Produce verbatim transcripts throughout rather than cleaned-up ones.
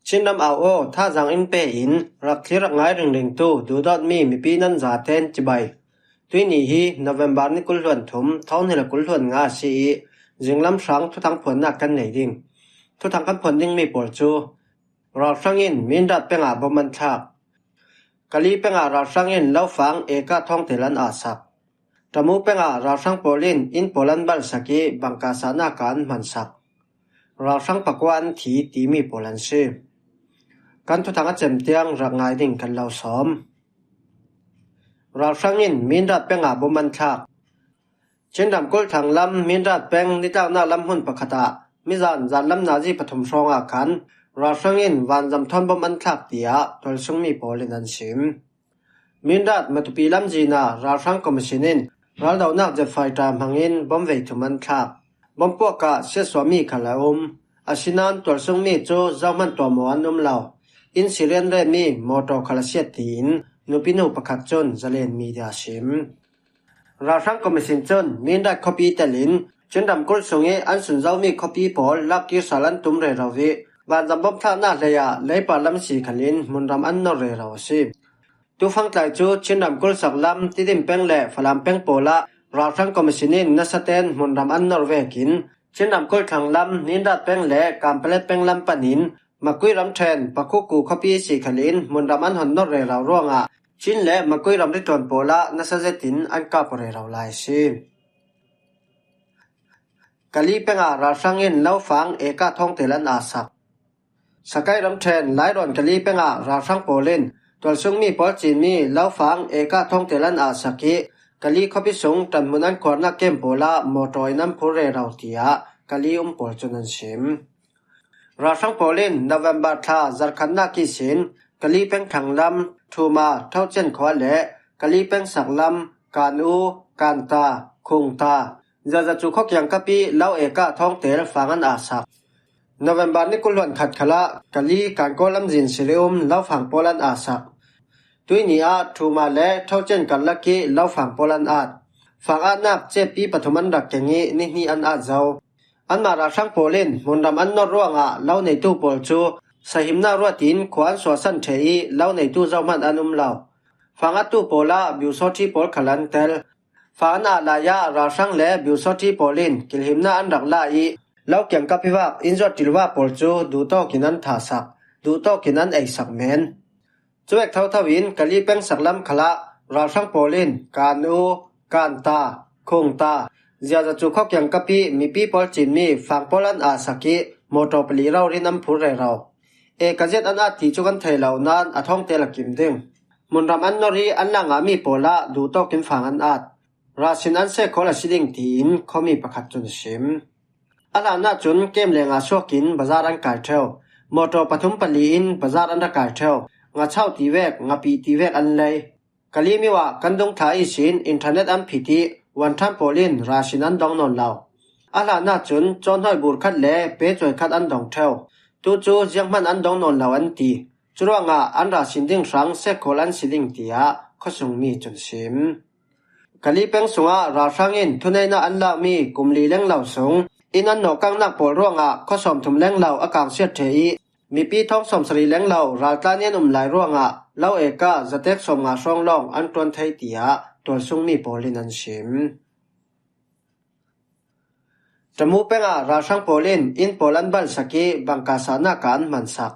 Chin ram au aw, thazaang in pe in, rak thlir rak ngai ringringtu duhdawtmi mipi nan zaten cibai. Tuini hi November ni kul hluan thum, thawng hnih le kul hluan nga a si ih, zinglam hrang thuthang phuannak kan nei ding. Thuthang kan phuan dingmi pawl cu, ralhrang in Mindat pengah bom an thlak. Kali pengah ralhrang in lofang eka thawngtel an ahsak. Tamu pengah ralhrang pawl in inn pawl an balsak ih bangka sahnak ah an hmansak. Ralhrang pakua an thi timi pawl an si. Kan thuthang a cem tiang rak ngai ding kan lo sawm. Ralhrang in Mindat pengah bom an thlak. Chin ramkulh thlang lam Mindat peng nitlaknak lam hmun pakhat ah mizan zanlam nazi pathum hrawngah khan ralhrang in vanzam thawn bom an thlak, tiah tualsungmi pawl in an sim. Mindat Matupi lamzin ah ralhrang commission in raldonak jet fighter hmangin bom vei thum an thlak. Bom puak ah siatsuahmi khal a um. Asinain tualsungmi cu zohman tuahmawh an um lo. Inn sirian remi mawtaw khal a siat, tiin nupi nu pakhat cun Zalen Media a sim. Ralhrang commission cun Mindat khuapi telin Chin ramkulh sungih an sunzomi khuapi pawl lakkir sal an tum rero ih vanzam bom thlaknak hleiah leipar lam si khalin hmunram an nor rero a si. Tufangtlai cu Chin ramkulh sak lam Tidim peng le Falam peng pawl ah ralhrang commission in nasaten hmunram an nor vekin Chin ramkulh thlang lam Mindat peng le Kanpalet peng lam panin Makui ramṭhen Pakhuku khuapi si khalin hmunram an hon nor rero ruangah Chin le Makui ramri ṭuan pawl ah nasa zetin an kap rero lai a si. Kali pengah ralhrang in lofang eka thawngtel an ahsak. Sakai ramṭhen Lairawn Kali pengah ralhrang pawl in tualsungmi pawl cinmi lofang eka thawngtel an ahsak ih Kali khuapi sung ṭanhmun an khuarnak kem pawl ah mawtaw in an phur rero, tiah Kali um pawl cun an sim. Ralhrang pawl in November thla zarhkhatnak ihsin Kali peng thlang lam Thuma Thocian khua le Kali peng sak lam Kan U, Kanta, Khungta, Zazacu khuakiang kap ih lo eka thawngtel fang an ahsak. November ni kul hluan khat khalah Kali Kankaw lamzin sirium lofang pawl an ahsak. Tuini ah Thuma le Thocian karlak ih lofang pawl an at. Fang atnak cepi pathum an rak keng ih ni hnih an at zo. Anmah ralhrang pawl in hmunram an nor ruangah lo neitu pawl cu sahimnak ruat in khua an suahsan ṭheh ih lo neitu zohman an um lo. Fang attu pawl ah biusawṭhi pawl khal an tel. Fang an at lai ah ralhrang le biusawṭhi pawl in kilhimnak an rak la ih lo kiangkap ih vak inn zuat ṭilva pawl cu duhtawk in an thahsak, duhtawk in an eisak men. Cuvek thotho in Kali peng sak lam khalah ralhrang pawl in Kan U, Kanta, Khungta, Ziazacu khuakiang kap ih mipi pawl cinmi fang pawl an ahsak ih mawtaw pali rori in an phur rero. Eka zet an at ti cu kan thei lo nain a thawngtel a kim ding. Hmunram an nor ih an la ngahmi pawl ah duhtawk in fang an at. Rasin an sehkhawl a si ding, tiin khuami pakhat cun a sim. A hlan ahcun kem lengah suak in bazar an kai ṭheu. Mawtaw pathum pali in bazar an ra kai ṭheu. Ngachau ti vek, ngapih ti vek an lei. Kali mio ah kan dungthla ihsin internet an phit ih wanṭhan pawl in rasin an dong nawn lo. A hlan ahcun cawnhnawi bur khat le pecuai khat an dong ṭheu. Tu cu zianghman an dong nawn lo an ti. Curuangah an rasin ding hrang sehkhawl an si ding, tiah khuasungmi cun sim. Kali peng sungah ralhrang in thuneihnak an lakmi kum li lenglo sung inn an nawkangnak pawl ruangah khua sawmthum lenglo a kangsiat ṭheh ih mipi thawng sawmsarih lenglo raltlan ih an um lai ruangah lo eka zatek sawmnga hrawng lawng an ṭuan thei, tiah tualsungmi pawl in an sim. Tamu pengah ralhrang pawl in inn pawl an balsak ih bangka sahnak ah an hmansak.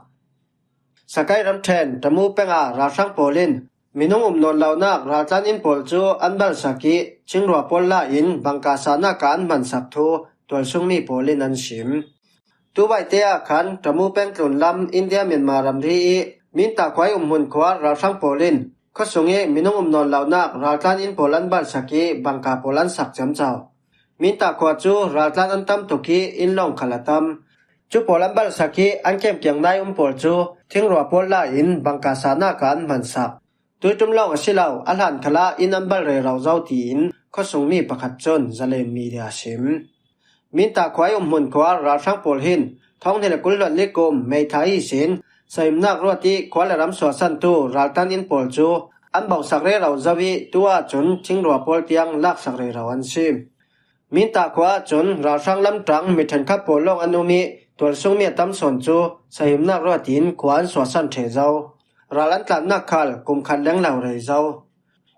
Sakai ramṭhen Tamu pengah ralhrang pawl in minung um nawn lonak raltlan inn pawl cu an balsak ih thingrua pawl la in bangka sahnak ah an hmansak thu tualsungmi pawl in an sim. Tubaite ah khan Tamu peng tlunlam India Myanmar ramri ih Minta khua ih umhmun khua ralhrang pawl in khuasung ih minung um nawn lonak raltlan inn pawl an balsak ih bangka pawl an sak ciamco. Minta khua cu raltlan an tam tuk ih inn lawng khal a tam. Cu pawl an balsak ih an kemkiang nai um pawl cu thingrua pawl la in bangka sahnak ah an hmansak. Tuiṭum lawng a si lo, a hlan khalah inn an bal rero zo, tiin khuasungmi pakhat cun Zalen Media a sim. Minta khua ih umhmun khua ralhrang pawl hin thawng hnih le kul hluan li kum May thla ihsin sahimnak ruat ih khua le ram suahsantu raltlan inn pawl cu an bohsak rero zo ih tu ahcun thingrua pawl tiang laksak rero an si. Minta khua ahcun ralhrang lamṭang mi ṭhenkhat pawl lawng an um ih Tualsung mi a tam sawn cu sahimnak ruat in khua an suahsan ṭheh zo. Ral an tlannak khal kum khat leng lo rei zo.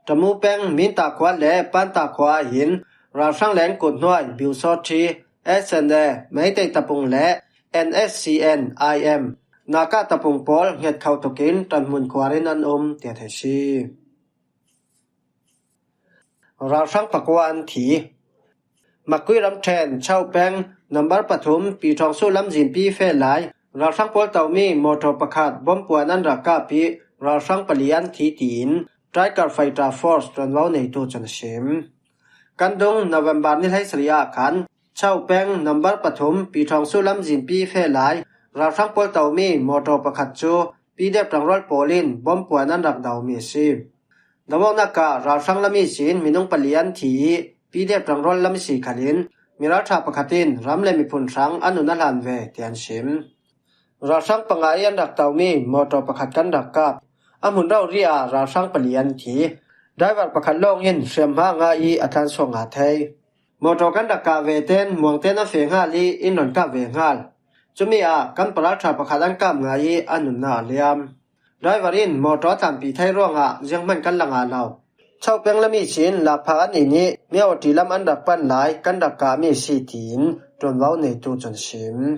Tamu peng Minta khua le Panta khua ah hin ralhrang leng kuthnuai Biusawṭhi, S N A, Meitei tapung le N S C N I M, Naka tapung pawl hnget kho tukin ṭanhmun khuar in an um, tiah theih si. Ralhrang pakua an thi. Makui ramṭhen Chau peng number pathum Piṭhawngsuh lamzinpi feh lai ralhrang pawl tomi mawṭaw pakhat bomb puan an rak kap ih ralhrang pali an thi, tiin Tiger Fighter Force ṭuanvo neitu cun a sim. Kan dung November ni hleisarih ah khan Chau peng number pathum Piṭhawngsuh lamzinpi feh lai ralhrang pawl tomi mawṭaw pakhat cu P D F ṭangrual pawl in bomb puan an rak domi a si. Dawawknak ah ralhrang lam ihsin minung pali an thi ih P D F ṭangrual lam ihsi khalin miralṭha pakhat in ram le miphun hrang a nun a hlan ve, tiah an sim. Ralhrang panga ih an rak tomi mawṭaw pakhat kan rak kap. A hmun rori ah ralhrang pali an thi. Driver pakhat lawng in hriamhma a ngah ih a tlansuak ngah thei. Mawṭaw kan rak kah ve ten muang ten a feh nghal ih in rawn kap ve nghal. Cumi ah kan paralṭha pakhat an kap ngah ih a nunnak a liam. Driver in mawṭaw a tlanpih thei ruangah zianghman kan la ngah lo. Chau peng lam ihsin lakphak an in ih Myawaddy lam an rak pan lai kan rak kahmi a si, tiin ṭuanvo neitu cun a sim.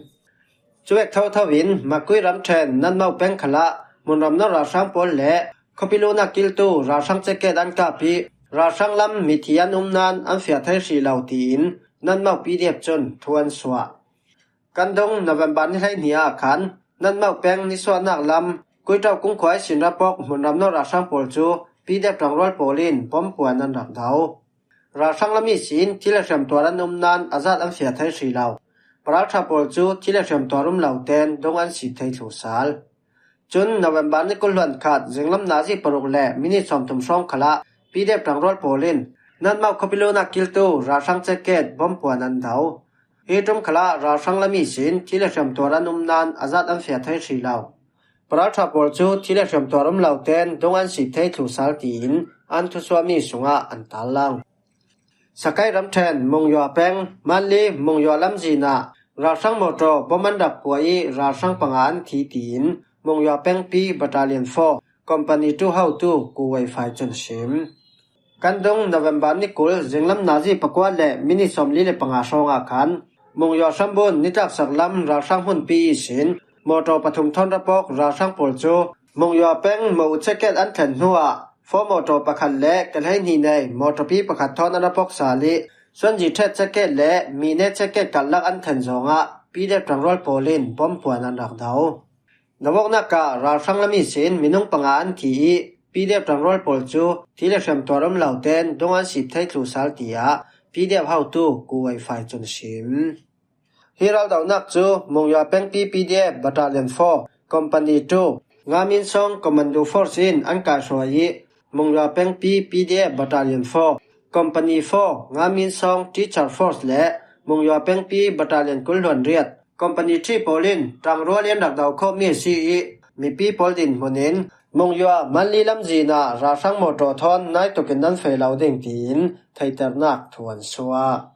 Cuvek thotho in Makui ramṭhen Nanmau peng khalah hmunram no ralhrang pawl le khuapi luhnak kiltu ralhrang ceket an kap ih ralhrang lam mithi an um nain an fiah thei hrih lo, tiin Nanmau P D F cun thu an suah. Kan dung November ni hleihnih ah khan Nanmau peng nisuahnak lam Kuitau kungkhua ihsin rapawk hmunram no ralhrang pawl cu P D F ṭangrual pawl in bomb puan an rak do. Ralhrang lam ihsin thil le hriamtuar an um nain a zat an fiah thei hrih lo. Paralṭha pawl cu thil le hriamtuar um lo ten dung an sip thei thlu sal. Cun November ni kul hluan khat zinglam nazi paruk le minit sawmthum hrawng khalah P D F ṭangrual pawl in Nanmau khuapi luhnak kiltu ralhrang ceket bomb puan an do. Hi ṭum khalah ralhrang lam ihsin thil le hriamtuar an um nain a zat an fiah thei hrih lo. Paralṭha pawl cu thil le hriamtuar um lo ten dung an sip thei thlu sal, tiin an thusuahmi sungah an tarlang. Sakai ramṭhen Mungyua peng Manli Mungyua lamzin ah ralhrang mawṭaw bomb an rak puah ih ralhrang panga an thi, tiin Mungyua pengpi Battalion four, Company two hotu Ku Wei Fai cun a sim. Kan dung November ni kul zinglam nazi pakua le minit sawmli le panga hrawngah khan Mungyua hrambun nitlaksak lam ralhrang hmunpi ihsin mawṭaw pathum thawn rapawk ralhrang pawl cu Mungyua peng mo ceket an thlen hnuah four mawṭaw pakhat le kehleihnih nei mawṭawpi pakhat thawn an rapawk sal ih Suanzi ṭhet ceket le mine ceket karlak an thlen zawngah P D F ṭangrual pawl in bomb puan an rak do. Dawawknak ah ralhrang lam ihsin minung panga an thi ih P D F ṭangrual pawl cu thil le hriamtuar um lo ten dung an sip thei thlu sal, tiah P D F hotu Ku Wei Fai cun a sim. Hi raldohnak cu Mungyua pengpi P D F Battalion four, Company two, Nga Min Sawng Commando Force in an kaihhruai ih Mungyua pengpi P D F Battalion four, Company four, Nga Min Sawng Teacher Force le Mungyua pengpi Battalion kul hluan riat, Company three pawl in ṭangrual in rak do khawhmi a si ih mipi pawl dinhmun in Mungyua Manli lamzin ah ralhrang mawṭaw thawn nai tukin nan feh lo ding, tiin theihternak thu an suah.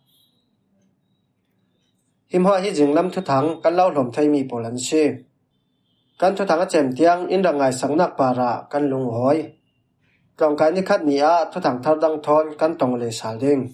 Hi hmuah hi zinglam thuthang kan lo hlawm theimi pawl an si. Kan thuthang a cem tiang in rak ngaisaknak parah kan lungawi. Tlawngkai ni khat ni ah thuthang thar dang thawn kan tong leh sal ding.